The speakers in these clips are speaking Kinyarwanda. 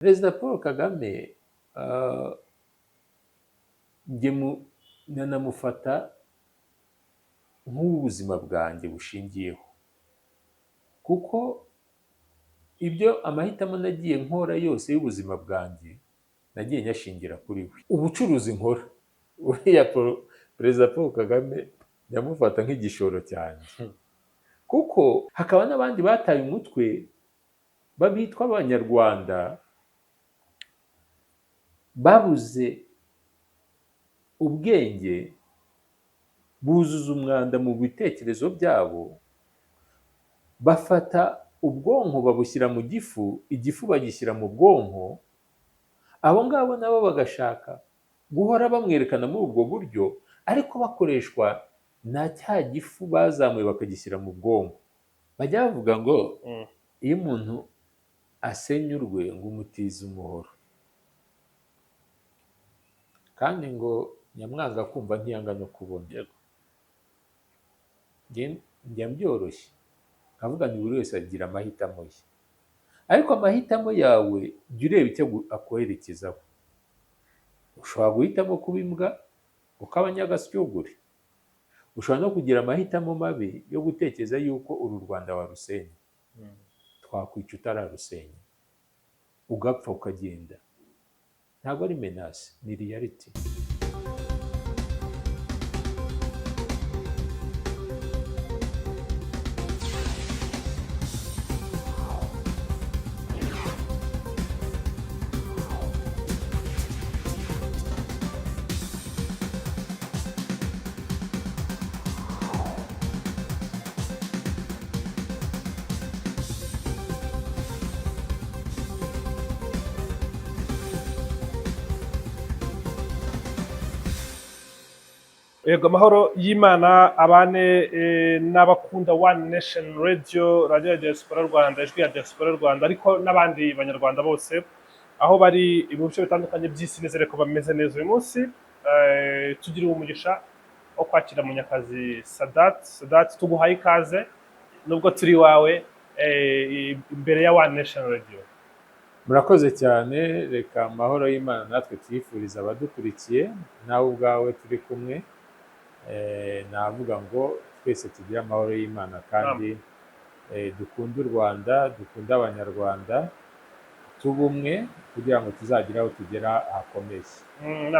Perezida Paul Kagame njye nanamufata nk'ubuzima bwanjye bushingiyeho, kuko ibyo amahitamo nagiye nkora yose y'ubuzima bwanjye nagiye nyashingira kuri we. Ubucuruzi nkora, uriya Perezida Paul Kagame ndamufata nk'igishoro cyanjye, kuko hakaba n'abandi bataye umutwe babitwa Abanyarwanda babuze ubwenge, buzuza umwanda mu bitekerezo byabo, bafata ubwonko babushyira mu gifu, igifu bagishyira mu bwonko. Abo ngabo nabo bagashaka guhora bamwerekana muri ubwo buryo, ariko bakoreshwa na cya gifu bazamuye bakagishyira mu bwonko. Bajya bavuga ngo iyo umuntu asenya urwe ngo umutiza umuhoro, kandi ngo nyamwanga kumva ntiyanga no kubona. Njya mbyoroshye nkavuga nti buri wese agira amahitamo ye, ariko amahitamo yawe jya ureba icyo akwerekezaho. Ushobora guhitamo kuba imbwa ukaba nyagasyugure, ushobora no kugira amahitamo mabi yo gutekereza yuko uru Rwanda warusenya, twakwica utararusenya, ugapfa ukagenda. Ntabwo ari menace, ni reality. Yego, amahoro y'Imana abane n'abakunda One Nation Radio, radiyo ya diaspora Rwanda, ijwi ya diaspora Rwanda, ariko n'abandi banyarwanda bose aho bari mu bice bitandukanye by'isi. Nizere ko bameze neza. Uyu munsi tugiriwe umugisha wo kwakira Munyakazi Sadat. Sadat, tuguhaye ikaze nubwo turi iwawe, imbere ya One Nation Radio. Murakoze cyane. Reka amahoro y'Imana natwe tuyifuriza abadukurikiye, nawe ubwawe turi kumwe. Navuga ngo twese tugire amahoro y'Imana, kandi dukunde u Rwanda, dukunde Abanyarwanda, tube umwe kugira ngo tuzagire aho tugera hakomeye.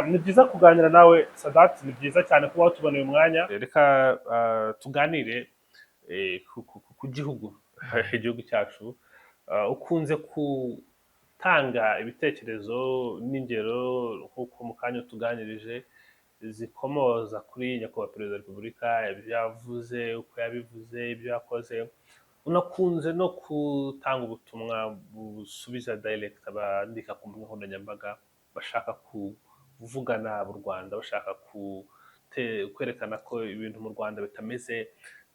Ni byiza kuganira nawe Sadat, ni byiza cyane kuba watuboneye umwanya. Reka tuganire ku gihugu, igihugu cyacu. Ukunze gutanga ibitekerezo n'ingero nk'uko mu kanya utuganirije, zikomoza kuri nyakubahwa Perezida wa Repubulika, ibyo yavuze, uko yabivuze, ibyo yakoze. Unakunze no gutanga ubutumwa busubiza direct abandika ku mbuga nkoranyambaga bashaka kuvuga nabi u Rwanda, bashaka kwerekana ko ibintu mu Rwanda bitameze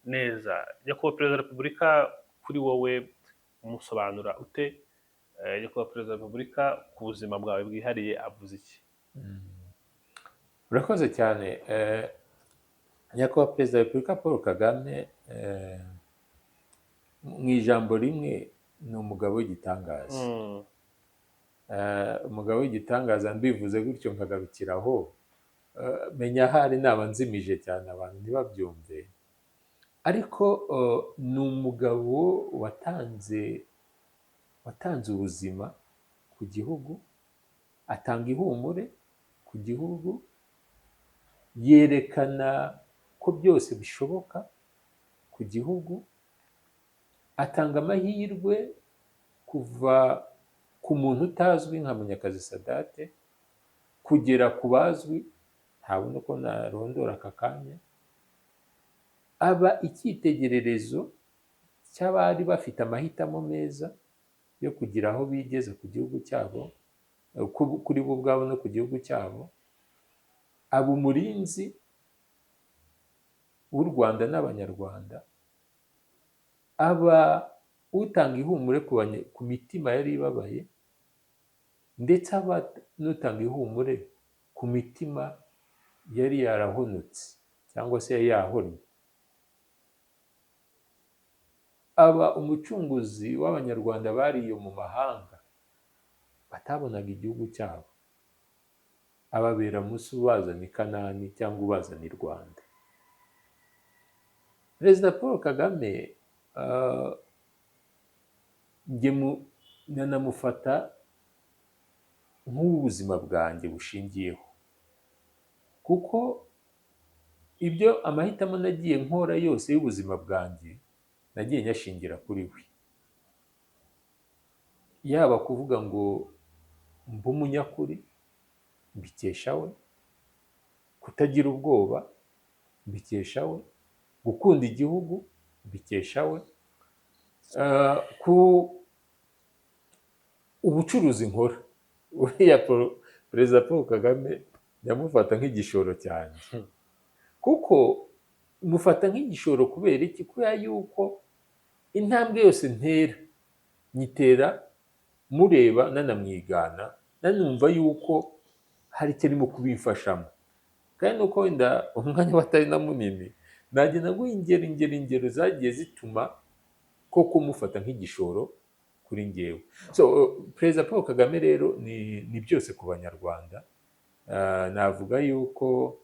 neza. Nyakubahwa Perezida wa Repubulika, kuri wowe umusobanura ute? Nyakubahwa Perezida wa Repubulika ku buzima bwawe bwihariye avuze iki? Urakoze cyane. Nyakubahwa Perezida wa Repubulika Paul Kagame, mu ijambo rimwe, ni umugabo w'igitangaza. Umugabo w'igitangaza, mbivuze gutyo nkagarukira aho, menya ahari naba nzimije cyane abantu ntibabyumve, ariko ni umugabo watanze ubuzima ku gihugu, atanga ihumure ku gihugu, yerekana ko byose bishoboka ku gihugu, atanga amahirwe kuva ku muntu utazwi nka Munyakazi Sadate kugera ku bazwi ntabona uko narondora aka kanya, aba icyitegererezo cy'abari bafite amahitamo meza yo kugira aho bigeza ku gihugu cyabo, kuri bo ubwabo no ku gihugu cyabo, aba umurinzi w'u Rwanda n'Abanyarwanda, aba utanga ihumure ku mitima yari ibabaye, ndetse aba n'utanga ihumure ku mitima yari yarahonotse cyangwa se yari yahonnye, aba umucunguzi w'Abanyarwanda bariye mu mahanga. Batabonaga igihugu cyabo, ababera Musa ubazana i Kanani cyangwa ubazana i Rwanda. Perezida Paul Kagame, njye nanamufata nk'ubuzima bwanjye bushingiyeho, kuko ibyo amahitamo nagiye nkora yose y'ubuzima bwanjye nagiye nyashingira kuri we. Yaba kuvuga ngo mbe umunyakuri, mbikesha we; kutagira ubwoba, mbikesha we; gukunda igihugu, mbikesha we; ku ubucuruzi nkora, uriya Perezida Paul Kagame ndamufata nk'igishoro cyanjye. Kuko mufata nk'igishoro kubera iki? Kubera yuko intambwe yose ntera nyitera mureba, nanamwigana, nanumva yuko hari icyo arimo kubimfashamo. Kandi nuko wenda umwanya we atari na munini, nagenda nguha ingero, ingero, ingero zagiye zituma koko mufata nk'igishoro kuri njyewe. So Perezida Paul Kagame rero ni byose ku Banyarwanda. Navuga yuko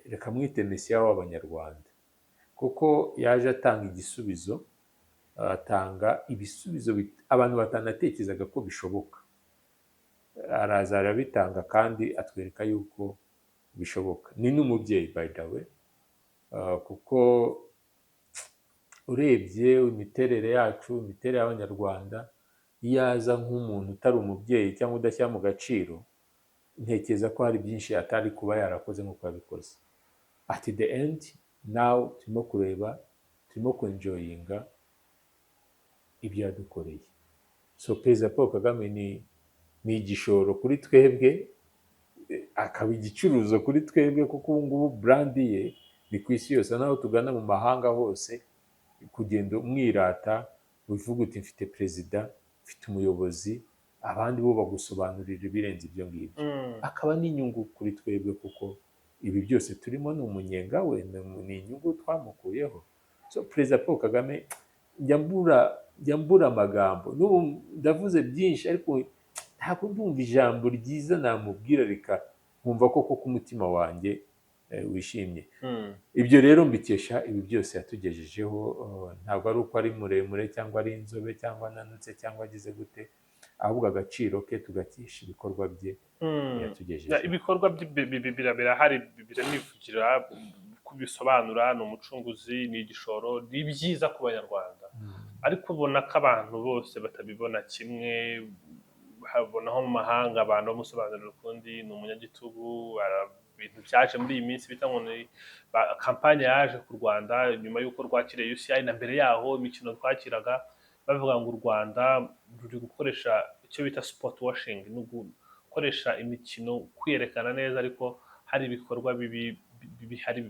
reka mwite Mesiya w'Abanyarwanda, kuko yaje atanga igisubizo, atanga ibisubizo abantu batanatekerezaga ko bishoboka. Araza arabitanga kandi atwereka yuko bishoboka. Ni n'umubyeyi, by the way, kuko urebye imiterere yacu, imiterere y'Abanyarwanda, iyo aza nk'umuntu utari umubyeyi cyangwa udashyira mu gaciro, ntekereza ko hari byinshi atari kuba yarakoze nk'uko yabikoze. At the end, now turimo kureba, turimo kwenjoyinga ibyo yadukoreye. So Perezida Paul Kagame ni igishoro kuri twebwe, akaba igicuruzo kuri twebwe, kuko ubu ngubu brand ye ni ku isi yose, n'aho tugana mu mahanga hose, kugenda umwirata, uvuga uti: "Mfite perezida, mfite umuyobozi." Abandi bo bagusobanurira ibirenze ibyo ngibyo. Akaba n'inyungu kuri twebwe, kuko ibi byose turimo ni umunyenga we, ni inyungu twamukuyeho. So Perezida Paul Kagame, njya mbura amagambo. N'ubu ndavuze byinshi, ariko ntabwo ndumva ijambo ryiza namubwira, reka nkumva ko koko umutima wanjye wishimye. Ibyo rero mbikesha ibi byose yatugejejeho. Ntabwo ari uko ari muremure cyangwa ari inzobe cyangwa ananutse cyangwa agize gute, ahubwo agaciro ke tugakesha ibikorwa bye yatugejejeho. Ibikorwa bye birahari, biranivugira kubisobanura. Ni umucunguzi, ni igishoro, ni byiza ku Banyarwanda, ariko ubona ko abantu bose batabibona kimwe. Habona nko mu mahanga abantu bamusobanurira ukundi: ni umunyagitugu. Ibintu byaje muri iyi minsi bita ngo ni kampanye yaje ku Rwanda nyuma y'uko rwakiriye UCI, na mbere yaho imikino twakiraga, bavuga ngo u Rwanda ruri gukoresha icyo bita sport washing, ni ugukoresha imikino kwiyerekana neza, ariko hari ibikorwa bibi bihari.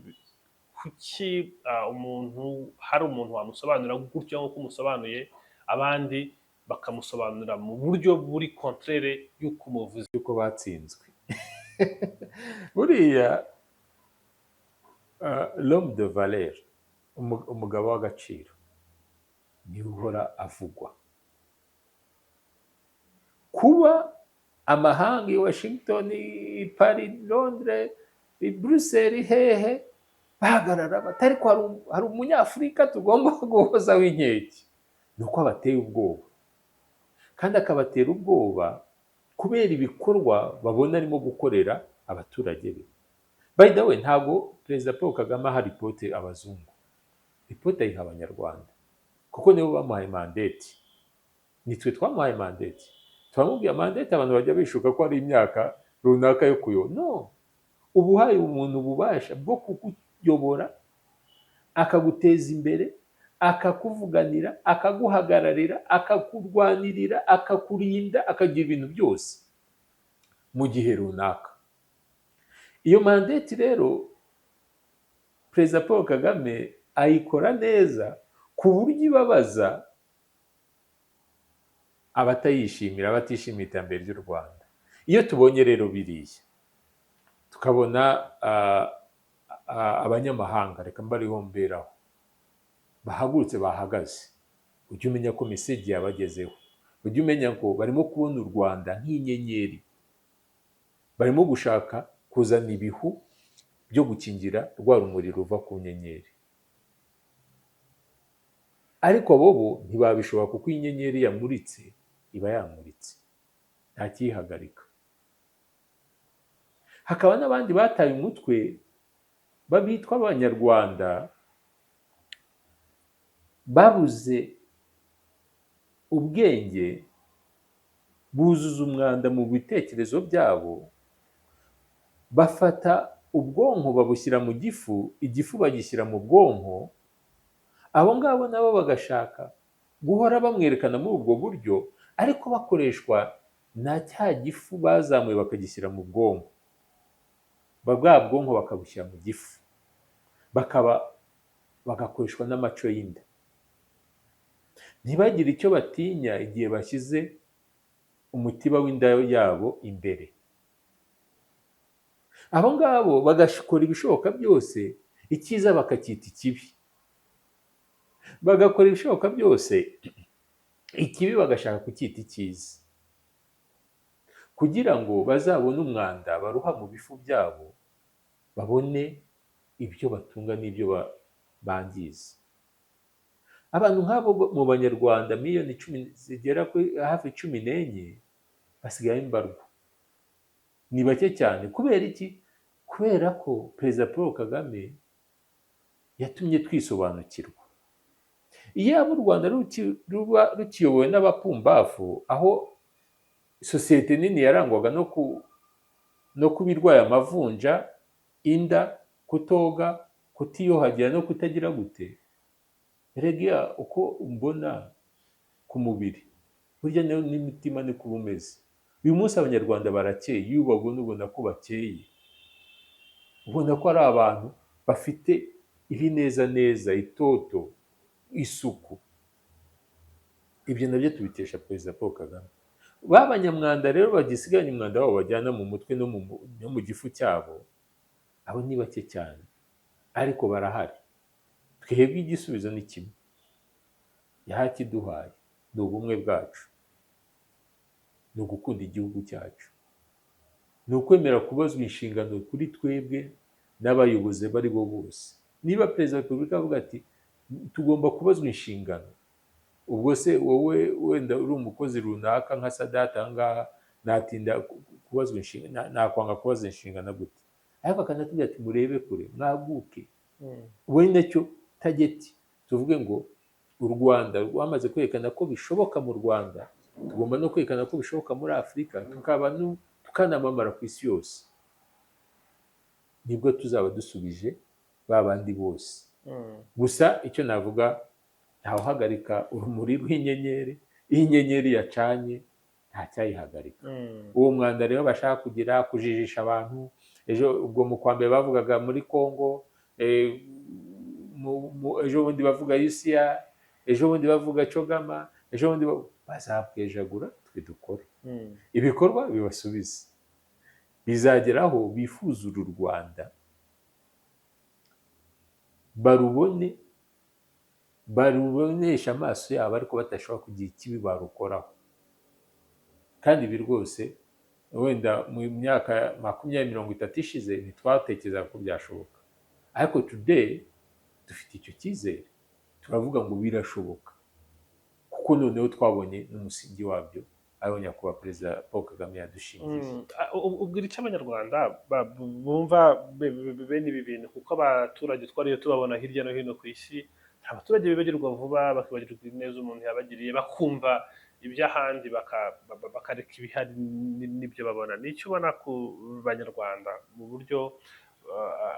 Kuki umuntu, hari umuntu wamusobanurira gutyo nk'uko umusobanuye, abandi bakamusobanurira mu buryo buri contraire y'uko umuvuze? Yuko batsinzwe buriya, l'homme de valeur, umugabo w'agaciro, niwe uhora avugwa. Kuba amahanga i Washington, i Paris, Londres, i Bruxelles, hehe, bahagarara bati: "Ariko hari Umunyafurika tugomba guhozaho inkeke," ni uko abateye ubwoba, kandi akabatera ubwoba kubera ibikorwa babona arimo gukorera abaturage be. By the way, ntabwo Perezida Paul Kagame aha report abazungu, report ayiha Abanyarwanda, kuko nibo bamuhaye mandate. Nitwe twamuhaye mandate, turamubwiye. Mandate, abantu bajya bishuka ko ari imyaka runaka yo kuyobora. No, uba uhaye umuntu ububasha bwo kukuyobora, akaguteza imbere, akakuvuganira, akaguhagararira, akakurwanirira, akakurinda, akagira ibintu byose mu gihe runaka. Iyo mandate rero Perezida Paul Kagame ayikora neza ku buryo ibabaza abatayishimira, abatishimiye iterambere ry'u Rwanda. Iyo tubonye rero biriya, tukabona abanyamahanga, reka mbariho mberaho, bahagurutse, bahagaze, ujye umenya ko message yabagezeho. Ujye umenya ko barimo kubona u Rwanda nk'inyenyeri, barimo gushaka kuzana ibihu byo gukingira rwa rumuri ruva ku nyenyeri, ariko bo bo ntibabishobora, kuko iyo inyenyeri yamuritse iba yamuritse, nta kiyihagarika. Hakaba n'abandi bataye umutwe babitwa Abanyarwanda, babuze ubwenge, buzuza umwanda mu bitekerezo byabo, bafata ubwonko babushyira mu gifu, igifu bagishyira mu bwonko. Abo ngabo nabo bagashaka guhora bamwerekana muri ubwo buryo, ariko bakoreshwa na cya gifu bazamuye bakagishyira mu bwonko, bwa bwonko bakabushyira mu gifu, bakaba bagakoreshwa n'amaco y'inda, ntibagire icyo batinya igihe bashyize umutiba w'inda yabo imbere. Abo ngabo bagakora ibishoboka byose, icyiza bakacyita ikibi, bagakora ibishoboka byose, ikibi bagashaka kucyita icyiza, kugira ngo bazabone umwanda baruha mu bifu byabo, babone ibyo batunga n'ibyo bangiza. Abantu nk'abo mu Banyarwanda miliyoni 10 zigera kuri hafi 14 basigaye imbarwa, ni bake cyane. Kubera iki? Kubera ko Perezida Paul Kagame yatumye twisobanukirwa. Iyaba u Rwanda ruba rukiyobowe n'abapumbafu, aho sosiyete nini yarangwaga no kuba irwaye amavunja, inda, kutoga, kutiyuhagira no kutagira gute. Erega uko mbona ku mubiri, burya n'imitima niko uba umeze. Uyu munsi Abanyarwanda barakeye, iyo ubabona ubona ko bakeye, ubona ko ari abantu bafite ibinezaneza, itoto, isuku. Ibyo nabyo tubikesha Perezida Paul Kagame. Ba banyamwanda rero bagisigaranye umwanda wabo bajyana mu mutwe no mu gifu cyabo, abo ni bake cyane, ariko barahari. Twebwe igisubizo ni kimwe yahakiduhaye, ni ubumwe bwacu, ni ugukunda igihugu cyacu, ni ukwemera kubazwa inshingano kuri twebwe n'abayobozi abo ari bo bose. Niba Perezida wa Repubulika avuga ati tugomba kubazwa inshingano, ubwo se wowe wenda uri umukozi runaka nka Sadate aha ngaha, natinda kubazwa inshingano, nakwanga kubaza inshingano gute? Ariko akanatubwira ati murebe kure, mwaguke. Ubu ni nacyo target, tuvuge ngo u Rwanda rwamaze kwerekana ko bishoboka mu Rwanda, tugomba no kwerekana ko bishoboka muri Afurika, tukaba tukanamamara ku isi yose. Nibwo tuzaba dusubije ba bandi bose. Gusa icyo navuga, ntawuhagarika urumuri rw'inyenyeri. Iyo inyenyeri yacanye nta cyayihagarika. Uwo mwanda rero bashaka kugira kujijisha abantu, ejo ubwo mu kwa mbere bavugaga muri Congo, ejo bundi bavuga Yusiya, ejo bundi bavuga CHOGM, ejo bundi bazabwejagura. Twe dukore ibikorwa bibasubize, bizageraho bifuza uru Rwanda barubone, barubonesha amaso yabo, ariko badashobora kugira ikibi barukoraho. Kandi ibi rwose wenda mu myaka 20, 30 ishize ntitwatekerezaga ko byashoboka, ariko today dufite icyo cyizere, turavuga ngo birashoboka, kuko noneho twabonye n'umusingi wabyo, ariwo Nyakubahwa Perezida Paul Kagame yadushingiye. Ubwira icyo Abanyarwanda bumva bene ibi bintu, kuko abaturage twariyo tubabona hirya no hino ku isi, hari abaturage bibagirwa vuba, bakibagirwa neza umuntu yabagiriye, bakumva iby'ahandi, bakareka ibihari n'ibyo babona. Ni icyo ubona ku Banyarwanda mu buryo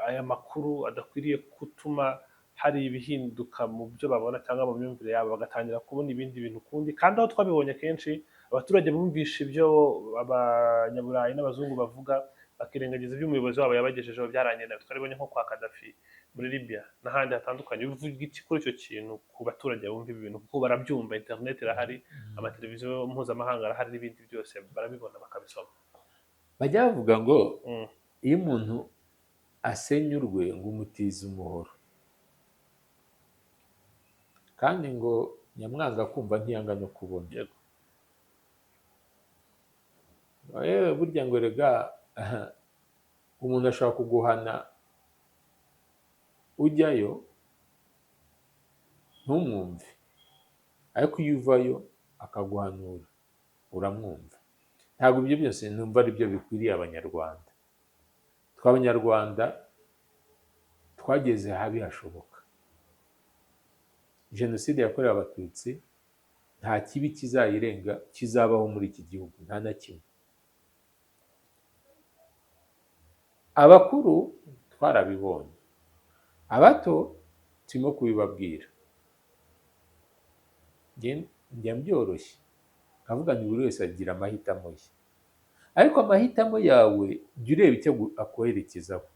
aya makuru adakwiriye gutuma hari ibihinduka mu byo babona cyangwa mu myumvire yabo, bagatangira kubona ibindi bintu ukundi? Kandi aho twabibonye kenshi, abaturage bumvishe ibyo Abanyaburayi n'abazungu bavuga, bakirengagiza ibyo umuyobozi wabo yabagejejeho, byarangiye nabi. Twaribonye nko kwa Kadafi muri Libya n'ahandi hatandukanye. Uvuga iki kuri icyo kintu ku baturage bumva ibi bintu? Kuko barabyumva, internet irahari, amateleviziyo mpuzamahanga arahari, n'ibindi byose barabibona, bakabisoma. Bajya bavuga ngo iyo umuntu asenya urwe ngo umutiza umuhoro, kandi ngo nyamwanga kumva ntiyanga no kubona. Burya ngo rega umuntu ashobora kuguhana ujyayo ntumwumve, ariko iyo uvayo akaguhanura uramwumva. Ntabwo ibyo byose numva ari byo bikwiriye Abanyarwanda. Twe Abanyarwanda twageze habi hashoboka. Jenoside yakorewe Abatutsi nta kibi kizayirenga kizabaho muri iki gihugu, nta na kimwe. Abakuru twarabibonye, abato turimo kubibabwira. Njya mbyoroshye nkavuga nti buri wese agira amahitamo ye, ariko amahitamo yawe jya ureba icyo akwerekezaho.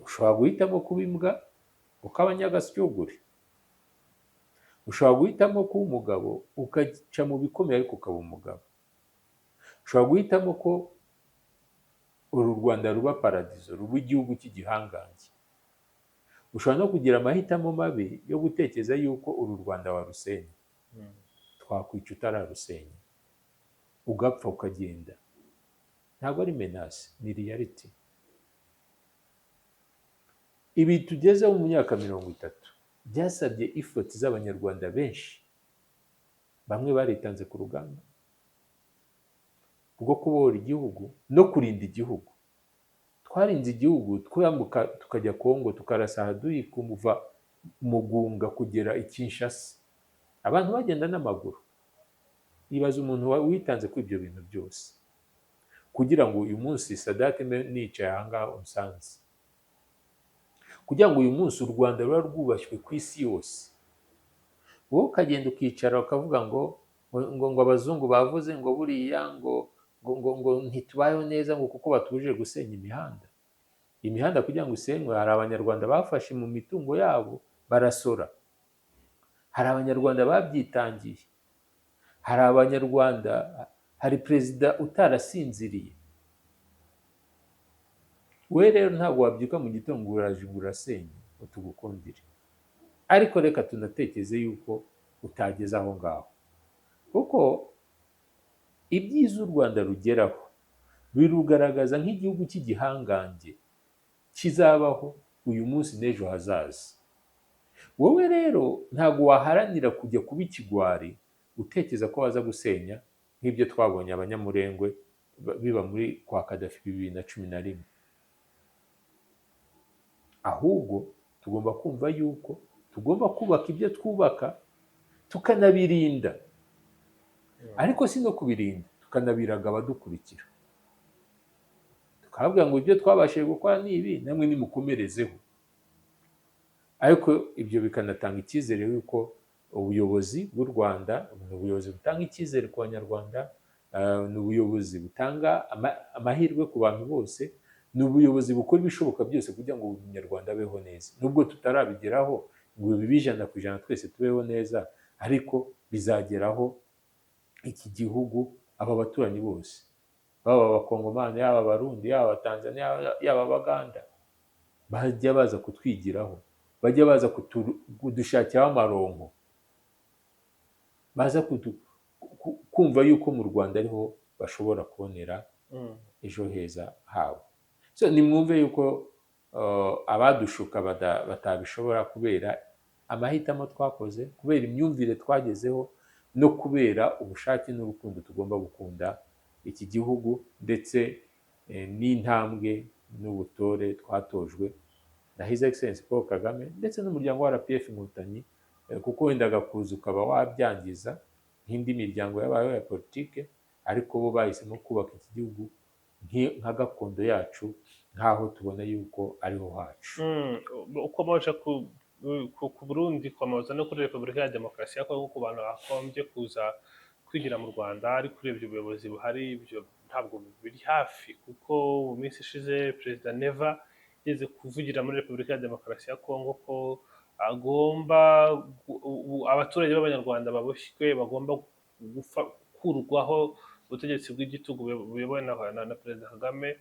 Ushobora guhitamo kuba imbwa ukaba nyagasyugure, ushobora guhitamo kuba umugabo ugaca mu bikomeye ariko ukaba umugabo, ushobora guhitamo ko uru Rwanda ruba paradizo, ruba igihugu cy'igihangange. Ushobora no kugira amahitamo mabi yo gutekereza yuko uru Rwanda warusenya. Twakwica utararusenya, ugapfa ukagenda. Ntabwo ari menace, ni reality. Ibi tugezeho mu myaka 30 byasabye effort z'Abanyarwanda benshi. Bamwe baritanze ku rugamba rwo kubohora igihugu no kurinda igihugu. Twarinze igihugu twambuka tukajya Kongo, tukarasa ahaduyi kuva Mugunga kugera i Kinshasa, abantu bagenda n'amaguru. Ibaza umuntu witanze kuri ibyo bintu byose kugira ngo uyu munsi Sadate mbe nicaye aha ngaha unsanze, kugira ngo uyu munsi u Rwanda ruba rwubashywe ku isi yose. Wowe ukagenda ukicara ukavuga ngo ngo ngo abazungu bavuze ngo buriya ngo ngo ngo ngo ntitubayeho neza ngo kuko batubujije gusenya imihanda. Imihanda kugira ngo isenywe hari Abanyarwanda bafashe mu mitungo yabo barasora, hari Abanyarwanda babyitangiye, hari Abanyarwanda, hari perezida utarasinziriye. We rero ntabwo wabyuka mu gitondo ngo uraje ngo urasenye ngo tugukundire. Ariko reka tunatekereze yuko utageze aho ngaho, kuko ibyiza u Rwanda rugeraho birugaragaza nk'igihugu cy'igihangange kizabaho uyu munsi n'ejo hazaza. Wowe rero ntabwo waharanira kujya kuba ikigwari utekereza ko waza gusenya nk'ibyo twabonye Abanyamurengwe biba muri kwa Kadafi 2011. Ahubwo tugomba kumva yuko tugomba kubaka ibyo twubaka tukanabirinda, ariko si no kubirinda, tukanabiraga abadukurikira, tukababwira ngo ibyo twabashije gukora ni ibi, namwe nimukomerezeho. Ariko ibyo bikanatanga icyizere yuko ubuyobozi bw'u Rwanda ni ubuyobozi butanga icyizere ku Banyarwanda, ni ubuyobozi butanga amahirwe ku bantu bose, ni ubuyobozi bukora ibishoboka byose kugira ngo buri Munyarwanda abeho neza. Nubwo tutarabigeraho ngo bibe 100% twese tubeho neza, ariko bizageraho iki gihugu aba baturanyi bose, baba Abakongomani, yaba Abarundi, yaba Abatanzania, yaba Abaganda, bajya baza kutwigiraho, bajya baza kudushakiraho amaronko, baza kumva yuko mu Rwanda ariho bashobora kubonera ejo heza habo. So nimwumve yuko abadushuka batabishobora kubera amahitamo twakoze, kubera imyumvire twagezeho, no kubera ubushake n'urukundo tugomba gukunda iki gihugu, ndetse n'intambwe n'ubutore twatojwe na His Excellency Paul Kagame ndetse n'umuryango wa RPF Inkotanyi, kuko wendaga kuza ukaba wabyangiza nk'indi miryango yabayeho ya politike, ariko bo bahisemo kubaka iki gihugu nka gakondo yacu, nk'aho tubona yuko ariho hacu. Ukomoje ku Burundi, ukomoza no kuri Repubulika ya Demokarasi ya Kongo, ku bantu bagombye kuza kwigira mu Rwanda, ariko urebye ubuyobozi buhari ibyo ntabwo biri hafi, kuko mu minsi ishize Perezida Neva yigeze kuvugira muri Repubulika ya Demokarasi ya Kongo ko agomba abaturage b'Abanyarwanda baboshywe bagomba gukurwaho ubutegetsi bw'igitugu buyobowe na Perezida Kagame,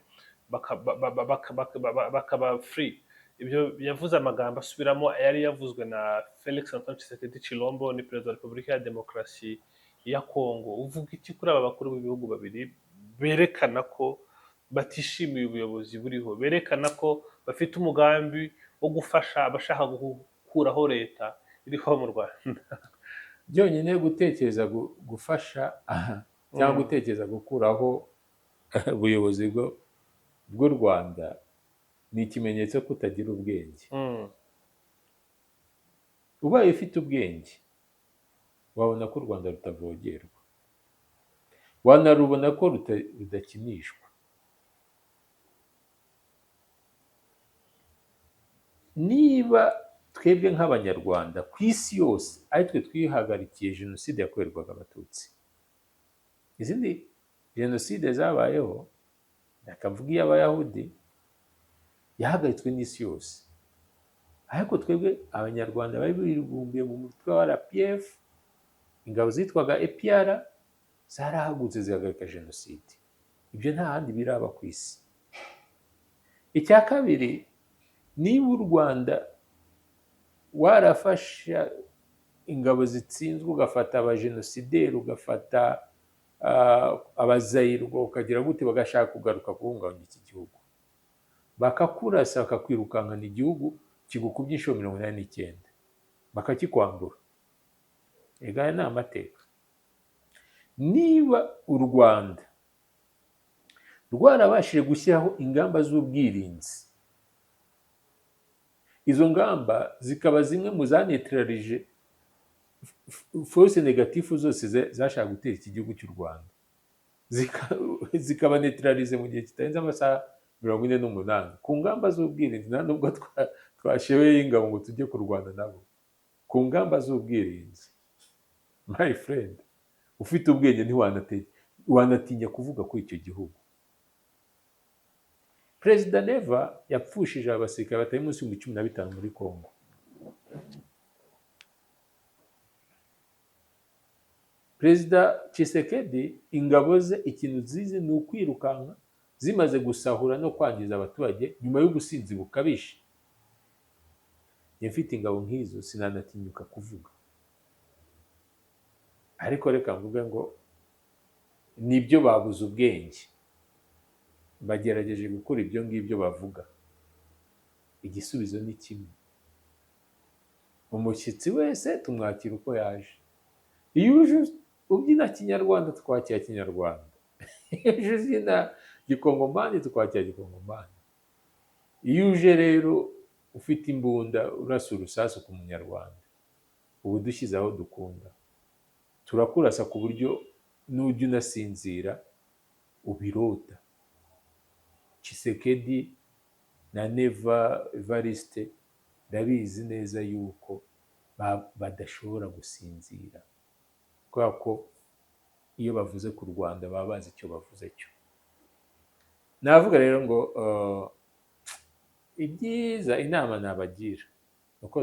bakaba free. Ibyo yavuze amagambo asubiramo yari yavuzwe na Felix Antoine Tshisekedi Tshilombo, ni perezida wa Repubulika ya Demokarasi ya Kongo. Uvuga iki kuri aba bakuru b'ibihugu babiri? Berekana ko batishimiye ubuyobozi buriho, berekana ko bafite umugambi wo gufasha abashaka gukuraho leta iriho mu Rwanda. Byonyine gutekereza gufasha cyangwa gutekereza gukuraho ubuyobozi bw'u Rwanda ni ikimenyetso ko utagira ubwenge. Ubaye ufite ubwenge wabona ko u Rwanda rutavogerwa, wanarubona ko rudakinishwa. Niba twebwe nk'Abanyarwanda ku isi yose ari twe twihagarikiye jenoside yakorerwaga Abatutsi, izindi jenoside zabayeho, ndakavuga iy'Abayahudi yahagaritswe n'isi yose, ariko twebwe Abanyarwanda bari bibumbiye mu mutwe wa RPF, ingabo zitwaga EPR zarahagurutse zihagarika jenoside. Ibyo nta handi biraba ku isi. Icya kabiri, niba u Rwanda warafasha ingabo zitsinzwe, ugafata abajenosideri, ugafata abazayirwa, ukagira gute, bagashaka kugaruka guhungabanya iki gihugu, bakakurasa, bakakwirukankana, igihugu kigukubye inshuro 89 bakakikwambura, ega aya ni amateka. Niba u Rwanda rwarabashije gushyiraho ingamba z'ubwirinzi, izo ngamba zikaba zimwe mu zanetralije force négative zose zashaka gutera iki gihugu cy'u Rwanda, zikaba neutralisé mu gihe kitarenze amasaha 48 ku ngamba z'ubwirinzi, nta nubwo twasheweye ingabo ngo tujye kurwana nabo, ku ngamba z'ubwirinzi. My friend, ufite ubwenge wanatinya kuvuga kuri icyo gihugu. Perezida Neva yapfushije abasirikare batari munsi y'ibihumbi 15 muri Congo. Perezida Tshisekedi ingabo ze ikintu zizi ni ukwirukanka zimaze gusahura no kwangiza abaturage nyuma y'ubusinzi bukabije. Njye mfite ingabo nk'izo sinanatinyuka kuvuga, ariko reka mvuge ngo nibyo, babuze ubwenge, bagerageje gukora ibyo ngibyo bavuga. Igisubizo ni kimwe: umushyitsi wese tumwakira uko yaje. Iyo uje ubyina kinyarwanda twakira kinyarwanda, iyo uje ubyina gikongomani twakira gikongomani. Iyo uje rero ufite imbunda urasa urusasu ku munyarwanda, uba udushyize aho dukunda, turakurasa ku buryo nujya unasinzira ubirota. Tshisekedi na Neva Evariste ndabizi neza yuko badashobora gusinzira, kubera ko iyo bavuze ku Rwanda baba bazi icyo bavuze cyo. Navuga rero ngo ibyiza inama nabagira ni uko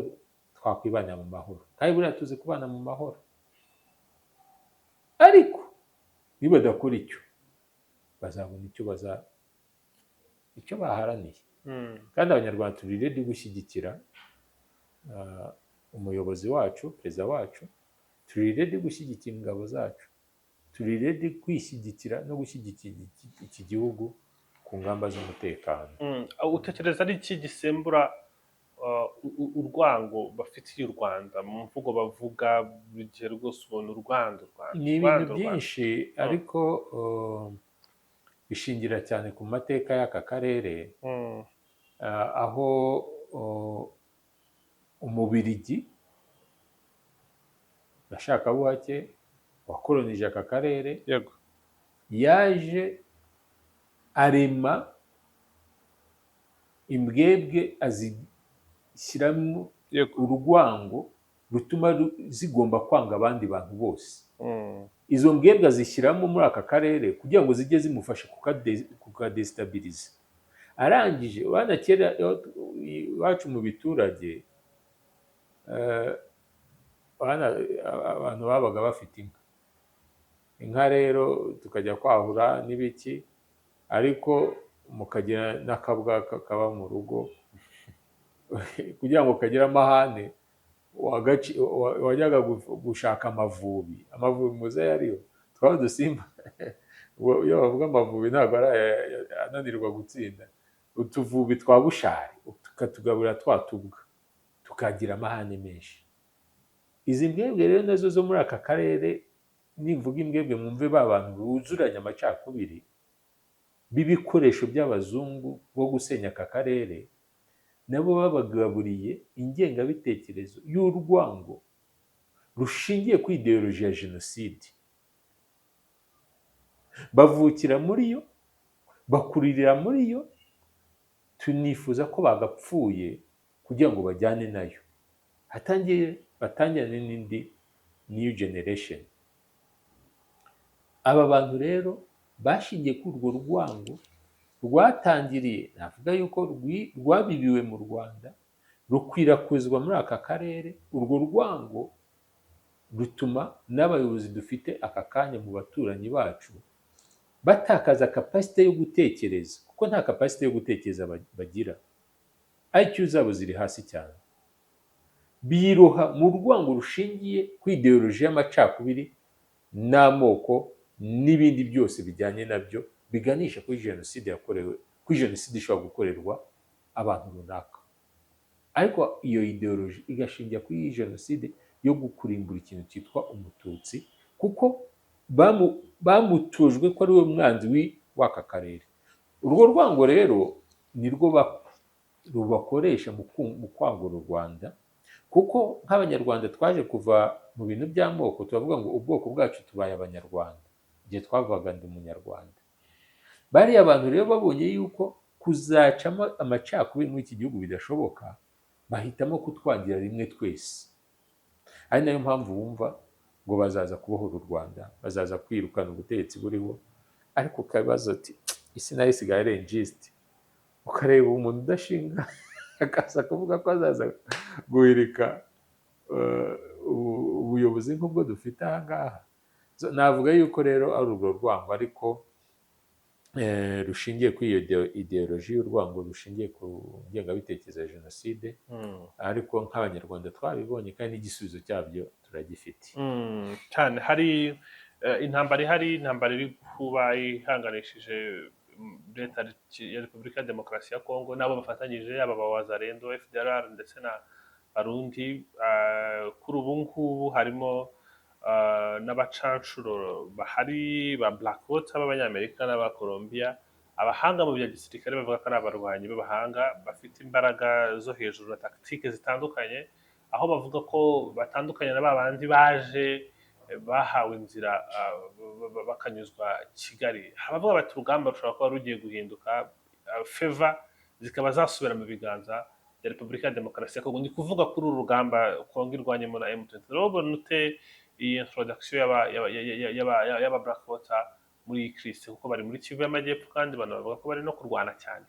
twakwibanira mu mahoro, kandi buriya tuzi kubana mu mahoro, ariko nibadakora icyo bazabona icyo baharaniye. Kandi Abanyarwanda turi ready gushyigikira umuyobozi wacu, perezida wacu, turi ready gushyigikira ingabo zacu, turi ready kwishyigikira no gushyigikira iki gihugu ku ngamba z'umutekano. Utekereza ari iki gisembura urwango bafitiye u Rwanda mu mvugo bavuga buri gihe? Rwose ubona u Rwanda, u Rwanda, Ni u Rwanda, ibintu u Rwanda. byinshi, ariko bishingira cyane ku mateka y'aka karere, aho Umubirigi gashakabuhake wakolonije aka karere yaje arema imbwebwe, azishyiramo urwango rutuma zigomba kwanga abandi bantu bose. Izo mbwebwe azishyiramo muri aka karere kugira ngo zijye zimufasha kukadestabiliza. Arangije, urabona kera iwacu mu biturage, urabona abantu babaga bafite inka. Inka rero tukajya kwahura n'ibiki, ariko mukagira n'akabwa kaba mu rugo. Kugira ngo kagire amahane, wajyaga gushaka amavubi. Amavubi muzi ayo ariyo? Twaba udusimba Iyo bavuga Amavubi, ntabwo ari aya ananirwa gutsinda. Utuvubi twa Bushari tukatugaburira twa tubwa, tukagira amahane menshi. Izi mbwebwe rero nazo zo muri aka karere, nimvuga imbwebwe mwumve ba bantu buzuranye amacakubiri b'ibikoresho by'abazungu bwo gusenya aka karere, nabo babagaburiye ingengabitekerezo y'urwango rushingiye ku idéologie ya jenoside. Bavukira muri yo, bakuririra muri yo. Tunifuza ko bagapfuye kugira ngo bajyane nayo, hatangiye batangirane n'indi new generation. Aba bantu rero bashingiye kuri urwo rwango rwatangiriye, navuga yuko rwabibiwe mu Rwanda, rukwirakwizwa muri aka karere. Urwo rwango rutuma n'abayobozi dufite aka kanya mu baturanyi bacu batakaza capacité yo gutekereza, kuko nta capacité yo gutekereza bagira. IQ zabo ziri hasi cyane. Biroha mu rwango rushingiye ku idéologie y'amacakubiri n'amoko n'ibindi byose bijyanye nabyo, biganisha kuri jenoside yakorewe, kuri jenoside ishobora gukorerwa abantu runaka, ariko iyo idéologie igashingira kuri iyi jenoside yo gukurimbura ikintu cyitwa Umututsi, kuko bamutujwe ko ari we mwanzi w'aka karere. Urwo rwango rero nirwo rubakoresha mu kwangura u Rwanda, kuko nk'Abanyarwanda twaje kuva mu bintu by'amoko, turavuga ngo ubwoko bwacu tubaye Abanyarwanda. Igihe twavugaga "Ndi Umunyarwanda", bariya bantu rero babonye yuko kuzacamo amacakubiri muri iki gihugu bidashoboka, bahitamo kutwangira rimwe twese. Ari nayo mpamvu wumva ngo bazaza kubohora u Rwanda, bazaza kwirukana ubutegetsi buriho. Ariko ukabaza ati isi nayo isigaye ari injuste, ukareba umuntu udashinga akaza kuvuga ko azaza guhirika ubuyobozi nk'ubwo dufite aha ngaha. So, navuga yuko rero ari urwo rwango, ariko rushingiye kuri iyo idéologie y'urwango rushingiye ku ngengabitekerezo ya jenoside. Ariko nk'Abanyarwanda twabibonye, kandi n'igisubizo cyabyo turagifite. Cyane. Hari intambara ihari, intambara iri kuba ihanganishije leta ya Repubulika ya Demokarasi ya Kongo n'abo bafatanyije, yaba aba Wazalendo, FDLR ndetse na Barundi. Kuri ubu ngubu harimo n'abacanshuro bahari ba Blackwater b'Abanyamerika n'Abakolombiya. Abahanga mu bya gisirikare bavuga ko ari abarwanyi b'abahanga, bafite imbaraga zo hejuru na tactique zitandukanye, aho bavuga ko batandukanye na ba bandi baje bahawe inzira, bakanyuzwa Kigali. Abavuga bati urugamba rushobora kuba rugiye guhinduka, faveur zikaba zasubira mu biganza bya Repubulika ya Demokarasi ya Kongo. Ni kuvuga kuri uru rugamba Kongo irwanyemo na M23, urabona ute iyi introduction y'aba Blackwater muri iyi crise, kuko bari muri Kivu y'Amajyepfo kandi banavuga ko bari no kurwana cyane?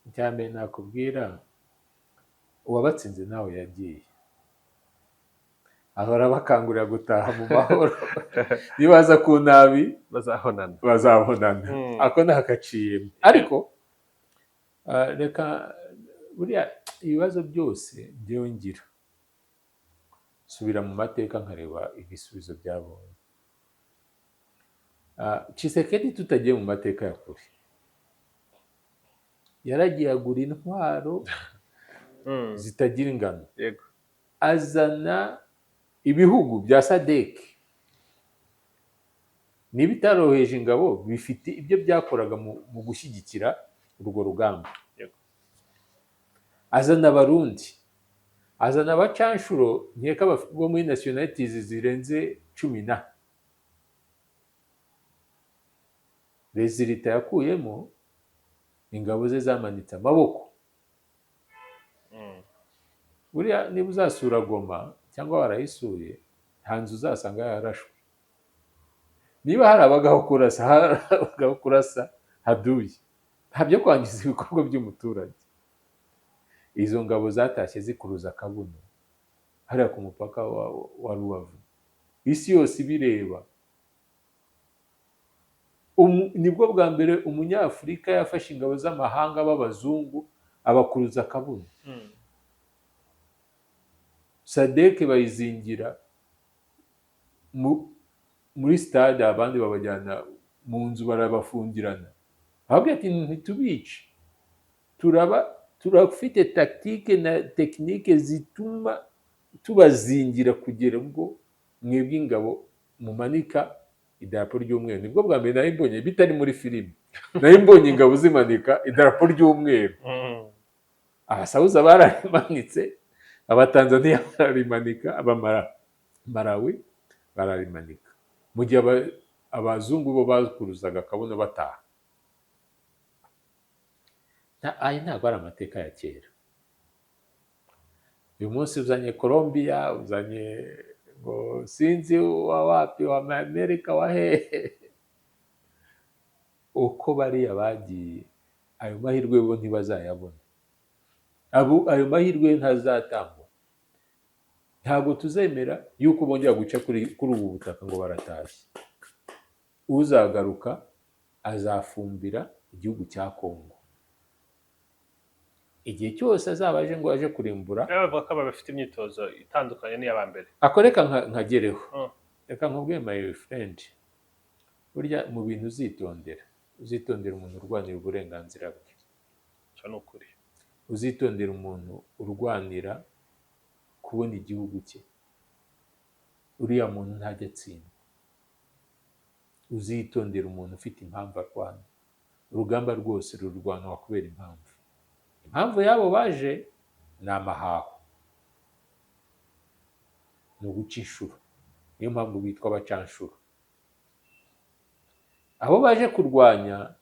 Icya mbere nakubwira, uwabatsinze nawe yagiye ahora bakangurira gutaha mu mahoro, nibaza ku nabi bazabonana. Bazabonana. Ako ni akaciyemo. Ariko reka buriya ibibazo byose njyewe ngira, subira mu mateka nkareba ibisubizo byabonye. Tshisekedi, tutagiye mu mateka ya kure, yaragiye agura intwaro zitagira ingano, azana ibihugu bya SADC. Niba itaroheje ingabo, bifite ibyo byakoraga mu gushyigikira urwo rugamba. Azana Abarundi, azana abacanshuro, nkeka bo muri nationalities zirenze 10. Résultat yakuyemo, ingabo ze zamanitse amaboko. Buriya niba uzasura Goma cyangwa warayisuye, nta nzu uzasanga yarashwe. Niba hari abagaho kurasa, hari abagaho kurasa haduye, nta byo kwangiza ibikorwa by'umuturage. Izo ngabo zatashye zikuruza akabuno hariya ku mupaka wa Rubavu, isi yose ibireba. Nibwo bwa mbere Umunyafurika yafashe ingabo z'amahanga b'abazungu abakuruza akabuno. SADC bayizingira muri stade, abandi babajyana Mu nzu barabafungirana. Ababwira ati: "Ntitubice, turaba turafite tactique na technique zituma tubazingira kugera ubwo mwebwe ingabo mumanika idarapo ry'umweru." Nibwo bwa mbere nari mbonye, bitari muri filime, nari mbonye ingabo zimanika idarapo ry'umweru. Abasawuza bararimanitse, Abatanzaniya bararimanika, Abamara Malawi bararimanika, mu gihe abazungu bo bakuruzaga akabuno bataha. Aya ntabwo ari amateka ya kera. Uyu munsi uzanye Colombia, uzanye ngo sinzi wa wapi, wa Amerika, wa hehe, uko bariya bagiye, ayo mahirwe bo ntibazayabona. Abo ayo mahirwe ntazatangwa. Ntabwo tuzemera yuko bongera guca kuri ubu butaka ngo baratashye. Uzagaruka azafumbira igihugu cya Kongo igihe cyose azaba aje ngo aje kurimbura. Rero bavuga ko aba bafite imyitozo itandukanye n'iy'abambere. Ako reka nkagereho. Reka nkubwire, my friend, burya mu bintu uzitondera, uzitondera umuntu urwanira uburenganzira bwe. Icyo ni ukuri. Uzitondera umuntu urwanira kubona igihugu cye. Uriya muntu ntajya atsindwa. Uzitondera umuntu ufite impamvu arwana. Urugamba rwose rurwanwa kubera impamvu. Impamvu y'abo baje ni amahaho, ni uguca inshuro, niyo mpamvu bitwa abacanshuro. Abo baje kurwanya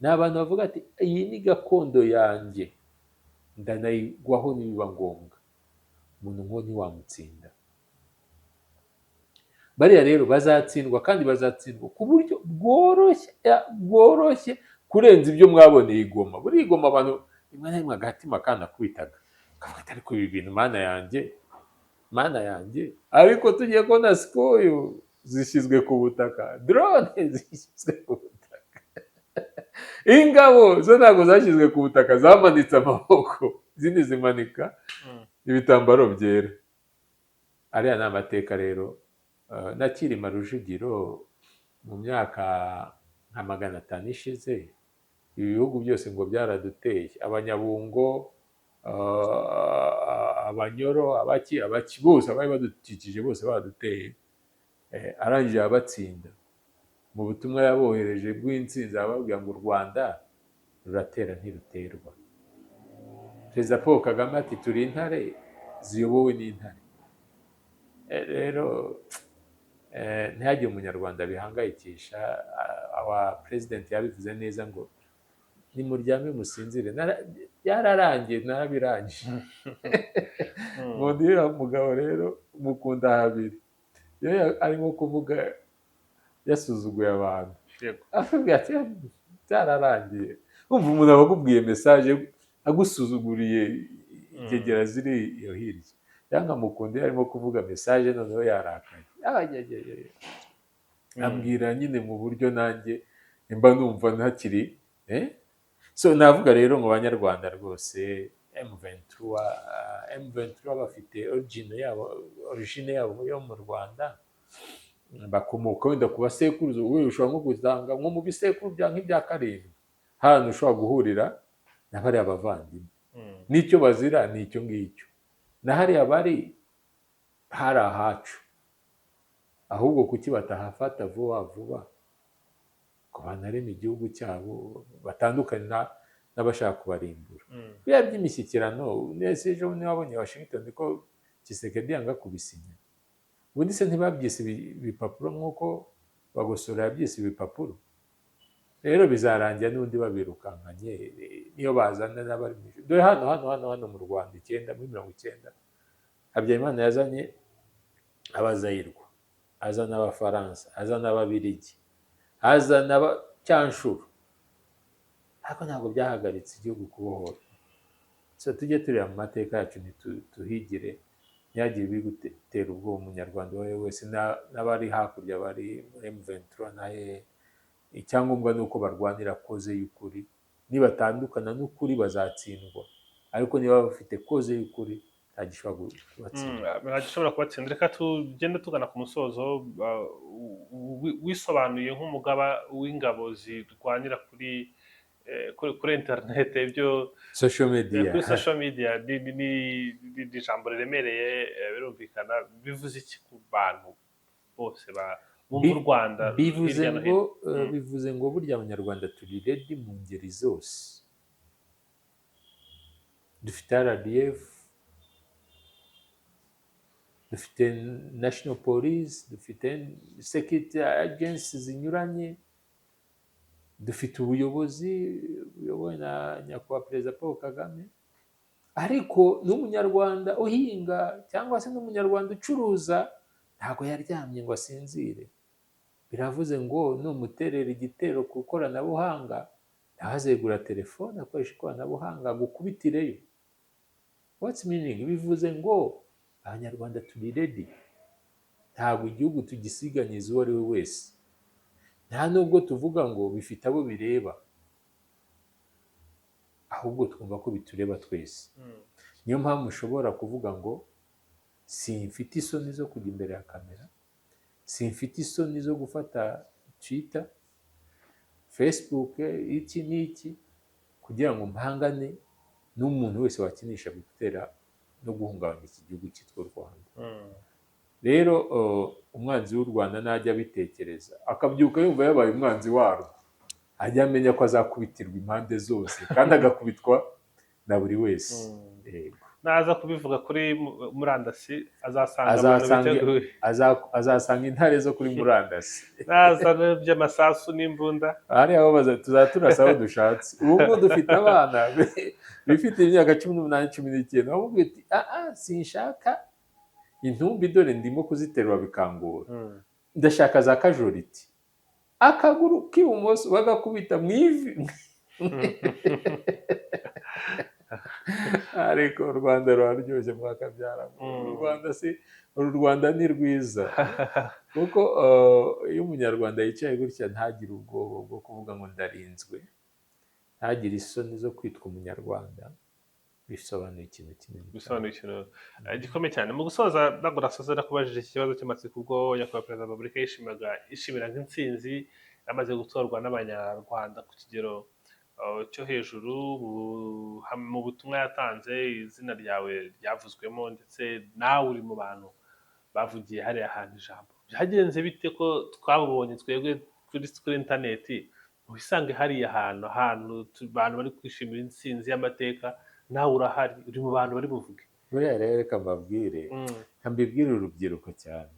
ni abantu bavuga ati: "Iyi ni gakondo yanjye, ndanayigwaho nibiba ngombwa." Umuntu nk'uwo ntiwamutsinda. Bariya rero bazatsindwa, kandi bazatsindwa ku buryo bworoshye, bworoshye kurenza ibyo mwaboneye i Goma. Buriya i Goma abantu rimwe na rimwe agatima kanakubitaga, kavuga ati: "Ariko ibi bintu, Mana yanjye, Mana yanjye!" Ariko tugiye kubona Sukhoi zishyizwe ku butaka, drone zishyizwe ku butaka, ingabo zo ntabwo zashyizwe ku butaka, zamanitse amaboko, izindi zimanika ibitambaro byera. Ariya ni amateka rero. Na Cyilima Rujugiro mu myaka nka 500 ishize, ibi bihugu byose ngo byaraduteye, Abanyabungo, Abanyoro, abaki abaki, bose abari badukikije bose baraduteye. Arangije abatsinda. Mu butumwa yabohereje bw'intsinzi ababwira ngo: "U Rwanda ruratera ntiruterwa." Perezida Paul Kagame ati: "Turi intare ziyobowe n'intare." Rero ntihagire Umunyarwanda bihangayikisha. Awa president yabivuze neza ngo: "Nimuryame musinzire, byararangiye, narabirangije." Nkunda uriya mugabo rero, mukunda habiri: iyo arimo kuvuga yasuzuguye abantu, akubwira ati: "Byararangiye." Umva, umuntu aba akubwiye message agusuzuguriye ingegera ziri iyo hirya. Cyangwa mukunda iyo arimo kuvuga message noneho yarakaye. Ayayayaya. Ambwira nyine mu buryo nanjye mba numva ntakiri, eh? So navuga rero ngo Banyarwanda rwose, M23, M23 bafite origine yabo yo mu Rwanda, bakomoka wenda ku basekuruza. Ubu ushobora nko gusanga nko mu bisekuru bya nk'ibya karindwi hano ushobora guhurira na bariya bavandimwe. N'icyo bazira ni icyo ngicyo, na hariya bari hari ahacu. Ahubwo kuki batahafata vuba vuba ngo banareme igihugu cyabo, batandukane n'abashaka kubarimbura? Biriya by'imishyikirano nese ejo bundi wabonye Washington ko Tshisekedi yanga kubisinya? Ubundi se ntibabyise ibipapuro nk'uko Bagosora yabyise ibipapuro? Rero bizarangira n'undi babirukankanye, niyo bazana n'abari mu ijuru. Dore hano hano hano hano mu Rwanda, icyenda muri 90, Habyarimana yazanye Abazayirwa, azana Abafaransa, azana Ababirigi, azana Cyanshuro, ariko ntabwo byahagaritse igihugu kubohora. So tujye tureba mu mateka yacu, ntituhigire, ntihagire ibigutera ubwoba. Umunyarwanda uwo ari we wese, n'abari hakurya bari muri M23 na hehe, icyangombwa ni uko barwanira cause y'ukuri. Nibatandukana n'ukuri bazatsindwa, ariko niba bafite cause y'ukuri ntabwo bazatsindwa. Nta gishobora kubatsinda. Nta gishobora kubatsinda. Reka tugende tugana ku musozo. Wisobanuye nk'umugaba w'ingabo zirwanira kuri interineti, ibyo Social media. Kuri social media ni ijambo riremereye, birumvikana. Bivuze iki ku bantu bose bumva u Rwanda Bivuze hirya no ngo hino? Bivuze ngo burya Abanyarwanda turi ready mu ngeri zose. Dufite RDF, dufite national police, dufite security agencies zinyuranye, dufite ubuyobozi buyobowe na Nyakubahwa Perezida Paul Kagame. Ariko n'Umunyarwanda uhinga cyangwa se n'Umunyarwanda ucuruza ntabwo yaryamye ngo asinzire. Biravuze ngo numuterera igitero ku ikoranabuhanga, nawe azegura telefone akoresha ikoranabuhanga agukubitireyo. What's meaning? Bivuze ngo Abanyarwanda turi ready. Ntabwo igihugu tugisiganyiza uwo ari we wese. Nta nubwo tuvuga ngo bifite abo bireba, ahubwo twumva ko bitureba twese. Niyo mpamvu ushobora kuvuga ngo simfite isoni zo kujya imbere ya kamera, simfite isoni zo gufata Twitter, Facebook, iki n'iki, kugira ngo mpangane n'umuntu wese wakinisha gutera no guhungabanya iki gihugu cyitwa u Rwanda. Rero umwanzi w'u Rwanda najya abitekereza, akabyuka yumva yabaye umwanzi warwo, ajya amenya ko azakubitirwa impande zose kandi agakubitwa na buri wese. Yego. Naza kubivuga kuri murandasi azasanga abantu biteguye. Azasanga intare zo kuri murandasi. Naza by'amasasu n'imbunda. Hariya aho tuzaba turasa aho dushatse. Ubu ngubu dufite abana bifite imyaka 18, 19, bamubwira uti: "Ah, sinshaka intumbi, dore ndimo kuziterura bikangora, ndashaka za casualty." Akaguru k'ibumoso bagakubita mu ivi. Ariko u Rwanda ruraryoshye, mwakabyara. U Rwanda si uru, Rwanda ni rwiza, kuko iyo Umunyarwanda yicaye gutya ntagire ubwoba bwo kuvuga ngo ndarinzwe, ntagire isoni zo kwitwa Umunyarwanda, bisobanuye ikintu kinini cyane. Bisobanuye ikintu gikomeye cyane. Mu gusoza, ntabwo nasoza nakubajije iki kibazo cy'amatsiko. Ubwo Nyakubahwa Perezida wa Repubulika yishimiraga intsinzi yamaze gutorwa n'Abanyarwanda ku kigero cyo hejuru, mu butumwa yatanze izina ryawe ryavuzwemo, ndetse nawe uri mu bantu bavugiye hariya hantu ijambo. Byagenze bite ko twabonye twebwe kuri interineti, wisange hariya hantu abantu bari kwishimira intsinzi y'amateka, nawe urahari, uri mu bantu bari buvuge? Buriya rero reka mbabwire, reka mbibwire urubyiruko cyane: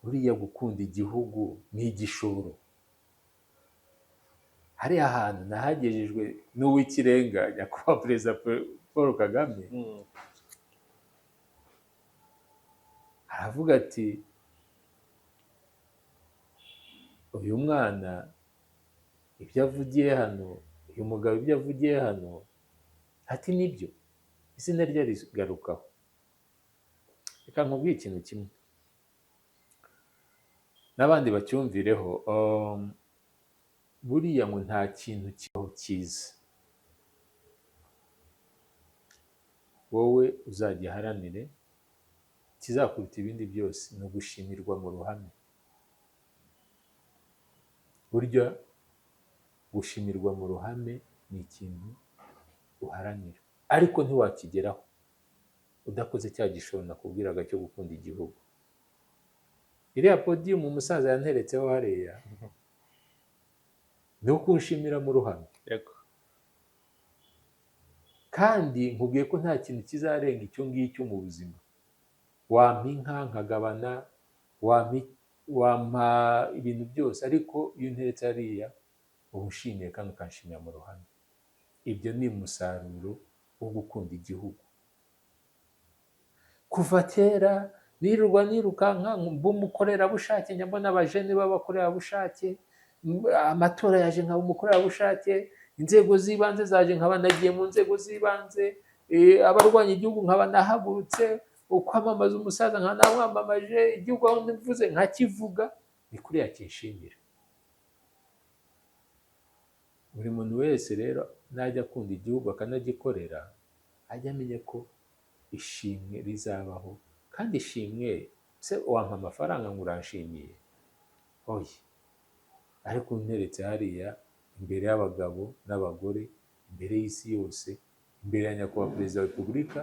buriya gukunda igihugu ni igishoro. Hariya hantu nahagejejwe n'uw'ikirenga, Nyakubahwa Perezida Paul Kagame. Aravuga ati: "Uyu mwana ibyo avugiye hano, uyu mugabo ibyo avugiye hano," ati "nibyo." Izina rye rigarukaho. Reka nkubwire ikintu kimwe n'abandi bacyumvireho. Buriya ngo nta kintu kibaho cyiza, wowe uzagiharanire, kizakuruta ibindi byose, ni ugushimirwa mu ruhame. Burya gushimirwa mu ruhame ni ikintu uharanira, ariko ntiwakigeraho udakoze cya gishoro nakubwiraga cyo gukunda igihugu. Iriya podium umusaza yanteretseho hariya ni ukunshimira mu ruhame. Kandi nkubwiye ko nta kintu kizarenga icyo ngicyo mu buzima. Wampa inka nkagabana, wampa ibintu byose, ariko iyo unteretse hariya uba ushimiye kandi ukanshimira mu ruhame. Ibyo ni umusaruro wo gukunda igihugu. Kuva kera nirirwa nirukanka mba umukorerabushake, njya mbona abajene b'abakorerabushake, amatora yaje nkaba umukorerabushake, inzego z'ibanze zaje nkaba nagiye mu nzego z'ibanze, abarwanya igihugu nkaba nahagurutse, ukwamamaza umusaza nkaba namwamamaje, igihugu aho mvuze nkakivuga. Ni kuriya kinshimira. Buri muntu wese rero najya akunda igihugu akanagikorera, ajya amenya ko Ishimwe rizabaho, kandi ishimwe se wampa amafaranga ngo uranshimiye? Oya. Ariko unteretse hariya imbere y'abagabo n'abagore, imbere y'isi yose, imbere ya Nyakubahwa Perezida wa Repubulika,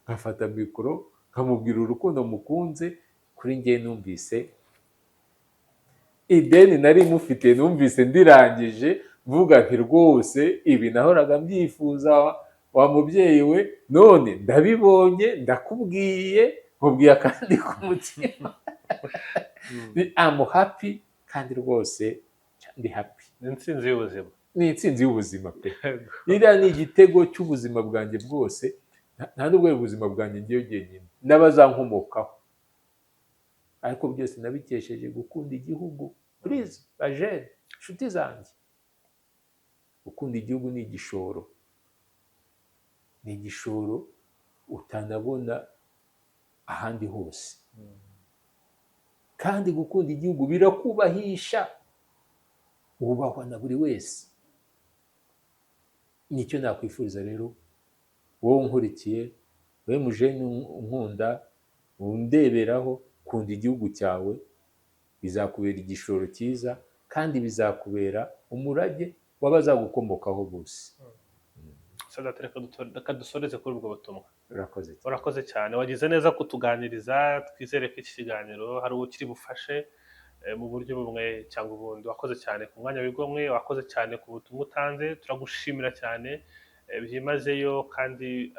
nkafata mikoro nkamubwira urukundo mukunze, kuri njye numvise ideni nari mufite, numvise ndirangije, mvuga nti: "Rwose ibi nahoraga mbyifuza wa mubyeyi we, none ndabibonye, ndakubwiye, nkubwiye akandi ku mutima." I'm happy, kandi rwose ndi happy. Ni intsinzi y'ubuzima. Ni intsinzi y'ubuzima pe. Iriya ni igitego cy'ubuzima bwanjye bwose. Nta nubwo ari ubuzima bwanjye ngewe jyenyine, n'abazankomokaho, ariko byose nabikesheje gukunda igihugu. Please, bajene, inshuti zanjye, gukunda igihugu ni igishoro, ni igishoro utanabona ahandi hose. Kandi gukunda igihugu birakubahisha, wubahwa na buri wese. Nicyo nakwifuriza rero wowe unkurikiye, wowe mujene unkunda, undeberaho: kunda igihugu cyawe, bizakubera igishoro cyiza kandi bizakubera umurage w'abazagukomokaho bose. Sadate, reka dusoreze kuri ubwo butumwa. Urakoze cyane. Urakoze cyane, wagize neza kutuganiriza. Twizere ko iki kiganiro hari uwo kiri bufashe mu buryo bumwe cyangwa ubundi. Wakoze cyane ku mwanya wigomwe, wakoze cyane ku butumwa utanze, turagushimira cyane byimazeyo. Kandi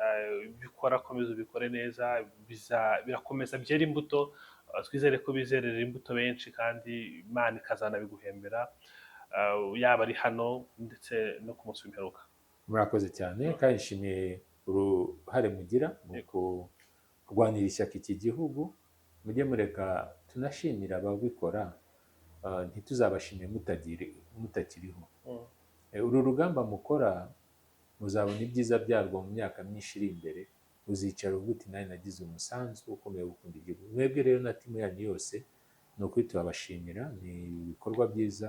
ibyo ukora komeza ubikore neza, birakomeza byera imbuto. Twizere ko bizerera imbuto benshi, kandi Imana ikazanabiguhembera, yaba ari hano ndetse no ku munsi w'imperuka. Murakoze cyane, kandi nshimiye uruhare mugira mu kurwanira ishyaka iki gihugu. Mujye mureka tunashimira ababikora, ntituzabashime mutakiriho. Uru rugamba mukora muzabona ibyiza byarwo mu myaka myinshi iri imbere. Uzicara uvuga uti: "Nanjye nagize umusanzu ukomeye wo gukunda igihugu." Mwebwe rero na team yanyu yose, ni ukuri turabashimira, ni ibikorwa byiza.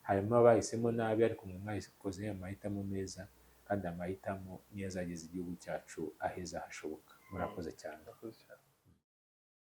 Harimo abahisemo nabi, ariko mwe mwayikoze amahitamo meza, kandi amahitamo niyo azageza igihugu cyacu aheza hashoboka. Murakoze cyane. Murakoze cyane.